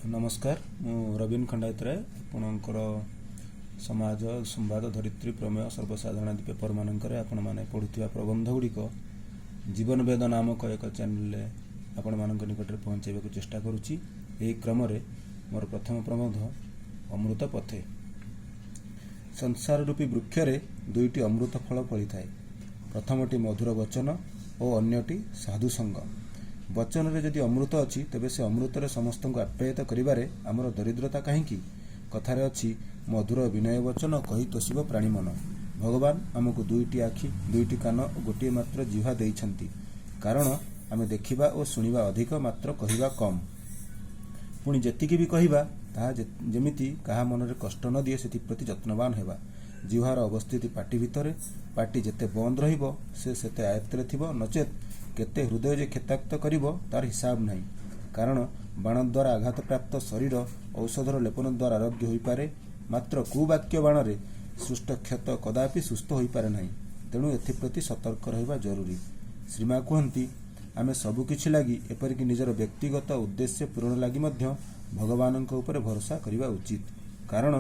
ନମସ୍କାର, ମୁଁ ରବୀନ ଖଣ୍ଡାୟତରାୟ। ଆପଣଙ୍କର ସମାଜ, ସମ୍ବାଦ, ଧରିତ୍ରୀ, ପ୍ରମେୟ, ସର୍ବସାଧାରଣ ଆଦି ପେପରମାନଙ୍କରେ ଆପଣମାନେ ପଢ଼ୁଥିବା ପ୍ରବନ୍ଧ ଗୁଡ଼ିକ ଜୀବନ ବେଦ ନାମକ ଏକ ଚ୍ୟାନେଲରେ ଆପଣମାନଙ୍କ ନିକଟରେ ପହଞ୍ଚାଇବାକୁ ଚେଷ୍ଟା କରୁଛି। ଏହି କ୍ରମରେ ମୋର ପ୍ରଥମ ପ୍ରବନ୍ଧ ଅମୃତ ପଥେ। ସଂସାର ରୂପୀ ବୃକ୍ଷରେ ଦୁଇଟି ଅମୃତ ଫଳ ଫଳିଥାଏ। ପ୍ରଥମଟି ମଧୁର ବଚନ ଓ ଅନ୍ୟଟି ସାଧୁ ସଙ୍ଗ। ବଚନରେ ଯଦି ଅମୃତ ଅଛି, ତେବେ ସେ ଅମୃତରେ ସମସ୍ତଙ୍କୁ ଆପ୍ୟାୟିତ କରିବାରେ ଆମର ଦରିଦ୍ରତା କାହିଁକି? କଥାରେ ଅଛି, ମଧୁର ବିନୟ ବଚନ କହି ତୋଷିବ ପ୍ରାଣୀ ମନ। ଭଗବାନ ଆମକୁ ଦୁଇଟି ଆଖି, ଦୁଇଟି କାନ ଓ ଗୋଟିଏ ମାତ୍ର ଜିହ୍ୱା ଦେଇଛନ୍ତି, କାରଣ ଆମେ ଦେଖିବା ଓ ଶୁଣିବା ଅଧିକ, ମାତ୍ର କହିବା କମ୍। ପୁଣି ଯେତିକି ବି କହିବା, ତାହା ଯେମିତି କାହା ମନରେ କଷ୍ଟ ନ ଦିଏ, ସେଥିପ୍ରତି ଯତ୍ନବାନ ହେବା। ଜିହ୍ୱାର ଅବସ୍ଥିତି ପାଟି ଭିତରେ। ପାଟି ଯେତେ ବନ୍ଦ ରହିବ, ସେ ସେତେ ଆୟତ୍ତରେ ଥିବ। ନଚେତ୍ କେତେ ହୃଦୟ ଯେ କ୍ଷତାକ୍ତ କରିବ, ତାର ହିସାବ ନାହିଁ। କାରଣ ବାଣ ଦ୍ୱାରା ଆଘାତପ୍ରାପ୍ତ ଶରୀର ଔଷଧର ଲେପନ ଦ୍ୱାରା ଆରୋଗ୍ୟ ହୋଇପାରେ, ମାତ୍ର କୁବାକ୍ୟ ବାଣରେ ସୃଷ୍ଟ କ୍ଷତ କଦାପି ସୁସ୍ଥ ହୋଇପାରେ ନାହିଁ। ତେଣୁ ଏଥିପ୍ରତି ସତର୍କ ରହିବା ଜରୁରୀ। ଶ୍ରୀମା କୁହନ୍ତି, ଆମେ ସବୁ କିଛି ଲାଗି, ଏପରିକି ନିଜର ବ୍ୟକ୍ତିଗତ ଉଦ୍ଦେଶ୍ୟ ପୂରଣ ଲାଗି ମଧ୍ୟ ଭଗବାନଙ୍କ ଉପରେ ଭରସା କରିବା ଉଚିତ। କାରଣ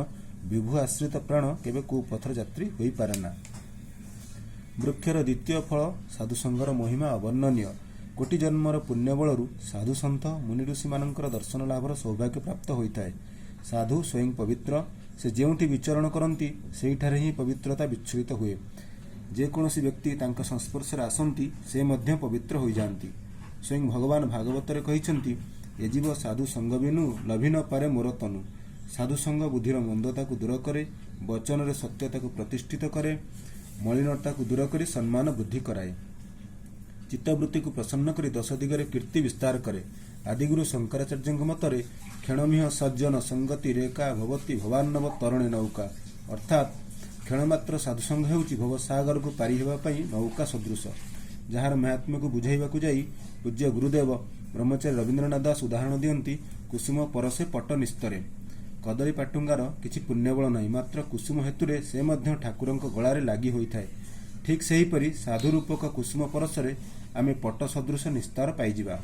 ବିଭୁ ଆଶ୍ରିତ ପ୍ରାଣ କେବେ କୁପଥର ଯାତ୍ରୀ ହୋଇପାରେନା। ବୃକ୍ଷର ଦ୍ୱିତୀୟ ଫଳ ସାଧୁସଙ୍ଗର ମହିମା ଅବର୍ଣ୍ଣନୀୟ। କୋଟି ଜନ୍ମର ପୁଣ୍ୟ ବଳରୁ ସାଧୁ ସନ୍ଥ, ମୁନି ଋଷିମାନଙ୍କର ଦର୍ଶନ ଲାଭର ସୌଭାଗ୍ୟ ପ୍ରାପ୍ତ ହୋଇଥାଏ। ସାଧୁ ସ୍ୱୟଂ ପବିତ୍ର। ସେ ଯେଉଁଠି ବିଚରଣ କରନ୍ତି, ସେହିଠାରେ ହିଁ ପବିତ୍ରତା ବିଚ୍ଛୁରିତ ହୁଏ। ଯେକୌଣସି ବ୍ୟକ୍ତି ତାଙ୍କ ସଂସ୍ପର୍ଶରେ ଆସନ୍ତି, ସେ ମଧ୍ୟ ପବିତ୍ର ହୋଇଯାଆନ୍ତି। ସ୍ୱୟଂ ଭଗବାନ ଭାଗବତରେ କହିଛନ୍ତି, ଏ ଜୀବ ସାଧୁ ସଙ୍ଗ ବିନୁ ଲଭି ନ ପାରେ ମୋର ତନୁ। ସାଧୁ ସଙ୍ଗ ବୁଦ୍ଧିର ମନ୍ଦତାକୁ ଦୂର କରେ, ବଚନରେ ସତ୍ୟତାକୁ ପ୍ରତିଷ୍ଠିତ କରେ, ମଳିନତାକୁ ଦୂର କରି ସମ୍ମାନ ବୃଦ୍ଧି କରାଏ, ଚିତ୍ତବୃତ୍ତିକୁ ପ୍ରସନ୍ନ କରି ଦଶ ଦିଗରେ କୀର୍ତ୍ତି ବିସ୍ତାର କରେ। ଆଦିଗୁରୁ ଶଙ୍କରାଚାର୍ଯ୍ୟଙ୍କ ମତରେ, କ୍ଷଣମିହ ସଜ୍ଜନ ସଙ୍ଗତି ରେକା ଭବତି ଭବାର୍ଣ୍ଣବ ତରଣେ ନୌକା। ଅର୍ଥାତ୍ କ୍ଷଣମାତ୍ର ସାଧୁସଙ୍ଗ ହେଉଛି ଭବସାଗରକୁ ପାରି ହେବା ପାଇଁ ନୌକା ସଦୃଶ, ଯାହାର ମାହାତ୍ମ୍ୟକୁ ବୁଝାଇବାକୁ ଯାଇ ପୂଜ୍ୟ ଗୁରୁଦେବ ବ୍ରହ୍ମଚାରୀ ରବୀନ୍ଦ୍ରନାଥ ଦାସ ଉଦାହରଣ ଦିଅନ୍ତି, କୁସୁମ ପରସେ ପଟ ନିସ୍ତରେ। କଦଳୀ ପାଟୁଙ୍ଗାର କିଛି ପୁଣ୍ୟବଳ ନାହିଁ, ମାତ୍ର କୁସୁମ ହେତୁରେ ସେ ମଧ୍ୟ ଠାକୁରଙ୍କ ଗଳାରେ ଲାଗି ହୋଇଥାଏ। ଠିକ୍ ସେହିପରି ସାଧୁ ରୂପକ କୁସୁମ ପରଶରେ ଆମେ ପଟ ସଦୃଶ ନିସ୍ତାର ପାଇଯିବା।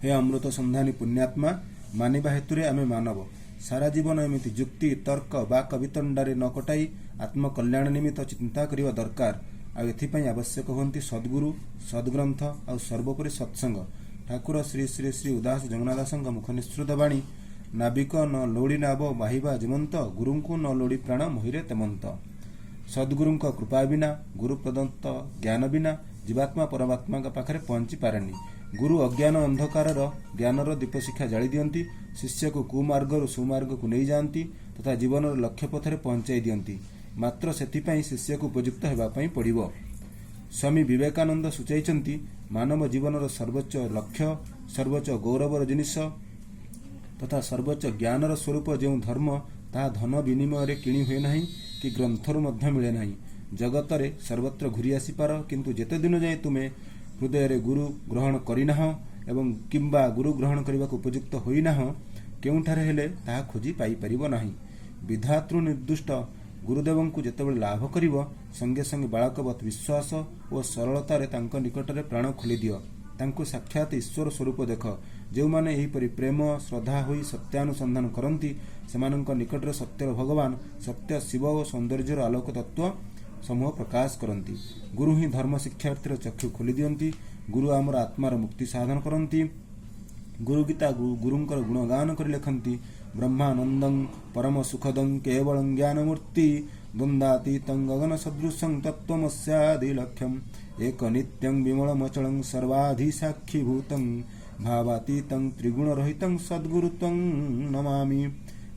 ହେ ଅମୃତ ସନ୍ଧାନୀ ପୁଣ୍ୟାତ୍ମା, ମାନିବା ହେତୁରେ ଆମେ ମାନବ। ସାରା ଜୀବନ ଏମିତି ଯୁକ୍ତି ତର୍କ ବାକ ବିତଣ୍ଡାରେ ନ କଟାଇ ଆତ୍ମକଲ୍ୟାଣ ନିମିତ୍ତ ଚିନ୍ତା କରିବା ଦରକାର। ଆଉ ଏଥିପାଇଁ ଆବଶ୍ୟକ ହୁଅନ୍ତି ସଦ୍ଗୁରୁ, ସଦ୍ଗ୍ରନ୍ଥ ଆଉ ସର୍ବୋପରି ସତ୍ସଙ୍ଗ। ଠାକୁର ଶ୍ରୀ ଶ୍ରୀ ଶ୍ରୀ ଉଦାସ ଜଗନ୍ନାଥ ଦାସଙ୍କ ମୁଖ ନିଃସୃତ ବାଣୀ, ନାବିକ ନ ଲୋଡ଼ି ନାବ ବାହିବା ଯେମନ୍ତ, ଗୁରୁଙ୍କୁ ନ ଲୋଡ଼ି ପ୍ରାଣ ମହିରେ ତେମନ୍ତ। ସଦ୍ଗୁରୁଙ୍କ କୃପା ବିନା, ଗୁରୁ ପ୍ରଦତ୍ତ ଜ୍ଞାନ ବିନା ଜୀବାତ୍ମା ପରମାତ୍ମାଙ୍କ ପାଖରେ ପହଞ୍ଚି ପାରେନି। ଗୁରୁ ଅଜ୍ଞାନ ଅନ୍ଧକାରର ଜ୍ଞାନର ଦୀପଶିଖା ଜାଳି ଦିଅନ୍ତି, ଶିଷ୍ୟକୁ କୁମାର୍ଗରୁ ସୁମାର୍ଗକୁ ନେଇଯାଆନ୍ତି ତଥା ଜୀବନର ଲକ୍ଷ୍ୟ ପଥରେ ପହଞ୍ଚାଇ ଦିଅନ୍ତି। ମାତ୍ର ସେଥିପାଇଁ ଶିଷ୍ୟକୁ ଉପଯୁକ୍ତ ହେବା ପାଇଁ ପଡ଼ିବ। ସ୍ୱାମୀ ବିବେକାନନ୍ଦ ସୂଚାଇଛନ୍ତି, ମାନବ ଜୀବନର ସର୍ବୋଚ୍ଚ ଲକ୍ଷ୍ୟ, ସର୍ବୋଚ୍ଚ ଗୌରବର ଜିନିଷ ତଥା ସର୍ବୋଚ୍ଚ ଜ୍ଞାନର ସ୍ୱରୂପ ଯେଉଁ ଧର୍ମ, ତାହା ଧନ ବିନିମୟରେ କିଣି ହୁଏ ନାହିଁ କି ଗ୍ରନ୍ଥରୁ ମଧ୍ୟ ମିଳେ ନାହିଁ। ଜଗତରେ ସର୍ବତ୍ର ଘୂରି ଆସିପାର, କିନ୍ତୁ ଯେତେ ଦିନ ଯାଏଁ ତୁମେ ହୃଦୟରେ ଗୁରୁ ଗ୍ରହଣ କରିନାହଁ ଏବଂ କିମ୍ବା ଗୁରୁ ଗ୍ରହଣ କରିବାକୁ ଉପଯୁକ୍ତ ହୋଇନାହଁ, କେଉଁଠାରେ ହେଲେ ତାହା ଖୋଜି ପାଇପାରିବ ନାହିଁ। ବିଧାତୃ ନିର୍ଦ୍ଦିଷ୍ଟ ଗୁରୁଦେବଙ୍କୁ ଯେତେବେଳେ ଲାଭ କରିବ, ସଙ୍ଗେ ସଙ୍ଗେ ବାଳକବତ୍ ବିଶ୍ୱାସ ଓ ସରଳତାରେ ତାଙ୍କ ନିକଟରେ ପ୍ରାଣ ଖୋଲିଦିଅ। ତାଙ୍କୁ ସାକ୍ଷାତ ଈଶ୍ୱର ସ୍ୱରୂପ ଦେଖ। ଯେଉଁମାନେ ଏହିପରି ପ୍ରେମ ଶ୍ରଦ୍ଧା ହୋଇ ସତ୍ୟାନୁସନ୍ଧାନ କରନ୍ତି, ସେମାନଙ୍କ ନିକଟରେ ସତ୍ୟର ଭଗବାନ, ସତ୍ୟ ଶିବ ଓ ସୌନ୍ଦର୍ଯ୍ୟର ଆଲୋକ ତତ୍ତ୍ୱ ସମୂହ ପ୍ରକାଶ କରନ୍ତି। ଗୁରୁ ହିଁ ଧର୍ମ ଶିକ୍ଷାର୍ଥୀର ଚକ୍ଷୁ ଖୋଲି ଦିଅନ୍ତି। ଗୁରୁ ଆମର ଆତ୍ମାର ମୁକ୍ତି ସାଧନ କରନ୍ତି। ଗୁରୁଗୀତା ଗୁରୁଙ୍କର ଗୁଣଗାନ କରି ଲେଖନ୍ତି, ବ୍ରହ୍ମାନନ୍ଦଂ ପରମ ସୁଖଦଂ କେବଳଂ ଜ୍ଞାନମୂର୍ତ୍ତି ଦ୍ୱନ୍ଦ୍ୱାତୀତଂ ଗଗନ ସଦୃଶଂ ତତ୍ତ୍ୱମସ୍ୟାଦି ଲକ୍ଷ୍ୟମ୍ ଏକ ନିତ୍ୟଂ ବିମଳମଚଳଂ ସର୍ବାଧି ସାକ୍ଷିଭୂତଂ ଭାବାତୀତଂ ତ୍ରିଗୁଣରହିତଂ ସଦ୍ଗୁରୁତ୍ୱଂ ନମାମି।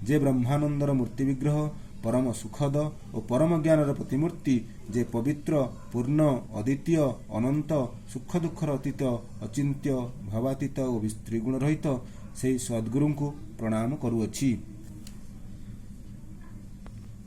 ଯେ ବ୍ରହ୍ମାନନ୍ଦର ମୂର୍ତ୍ତି ବିଗ୍ରହ, ପରମ ସୁଖଦ ଓ ପରମ ଜ୍ଞାନର ପ୍ରତିମୂର୍ତ୍ତି, ଯେ ପବିତ୍ର, ପୂର୍ଣ୍ଣ, ଅଦ୍ୱିତୀୟ, ଅନନ୍ତ, ସୁଖ ଦୁଃଖର ଅତୀତ, ଅଚିନ୍ତ୍ୟ, ଭାବାତୀତ ଓ ତ୍ରିଗୁଣ ରହିତ, ସେହି ସଦ୍ଗୁରୁଙ୍କୁ ପ୍ରଣାମ କରୁଅଛି।